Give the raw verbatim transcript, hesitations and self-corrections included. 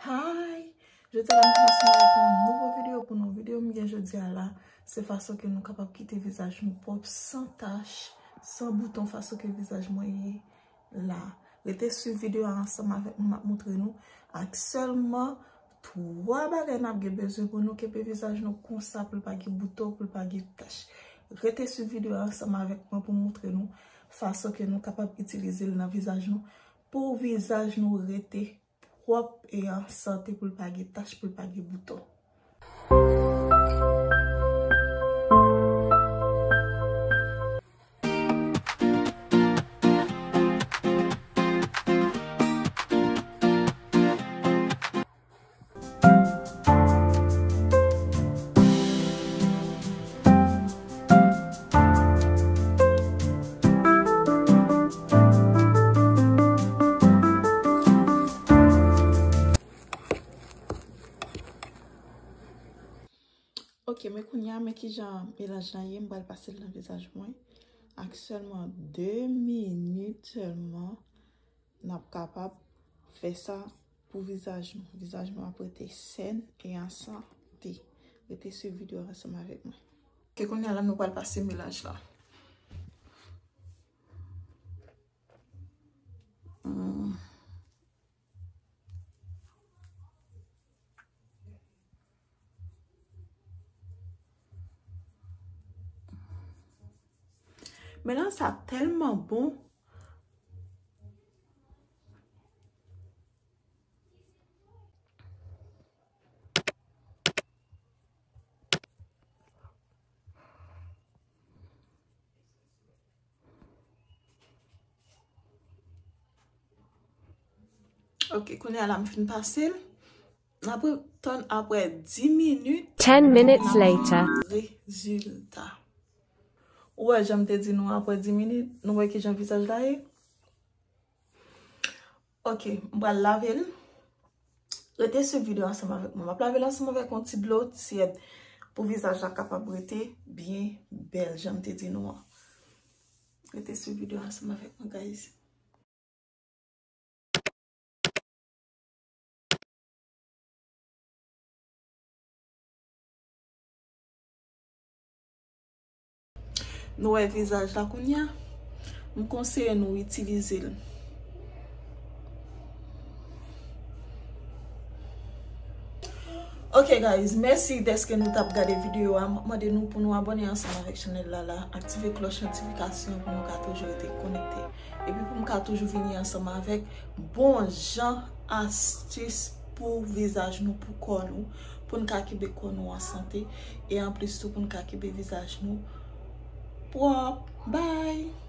Hi! Jodi a la, m vin ansanm avèk yon nouvo videyo pou nou. Videyo m gen jodi a la, se fason ke nou kapab kite vizaj nou pwòp, san tach, san bouton, fason ke vizaj mwen ye la. Rete swiv videyo a ansanm avèk mwen, m ap montre nou ak sèlman twa bagay n ap gen bezwen pou nou kenbe vizaj nou konsa, pou l pa gen bouton, pou l pa gen tach. Rete swiv videyo a ansanm avèk mwen pou m montre nou fason ke nou kapab itilize l nan vizaj nou, pou vizaj nou rete pwòp e an sante, pou l pa gen tach, pou l pa gen bouton. Ok, men kounye a, men kijan melanj lan ye, m pral pase l nan vizaj mwen. Ak sèlman de minit sèlman, n ap kapab fè sa pou vizaj nou. Vizaj nou ap rete sèn e an sante. Rete swiv videyo a ansanm avèk mwen. Ok, kounye a la, nou pral pase melanj la. Hmm. Melanj sa tèlman bon. Ok, kounye a la m fin pase l. N ap tann apre dis minit. Ten minutes later. Rezilta. Ou wè, jan m te di nou, apre dis minit, nou wè kijan vizaj la ye. Ok, m pral lave l. Rete swiv videyo ansanm avèk mwen. M ap lave l ansanm avèk yon ti dlo tyèd pou vizaj la kapab rete byen bèl, jan m te di nou an. Rete swiv videyo ansanm avèk mwen, guys. Nou wè vizaj la kounye a? M konseye nou itilize l. Ok, guys, mèsi dèske nou t ap gade videyo a. M ap mande nou pou nou abòne ansanm avèk chanèl la, la, aktive klòch notifikasyon pou nou ka toujou rete konekte. Epi pou m ka toujou vini ansanm avèk bon jan astis pou vizaj nou, pou kò nou, pou n ka kenbe kò nou an sante, e anplis tou pou n ka kenbe vizaj nou pwòp. Bye!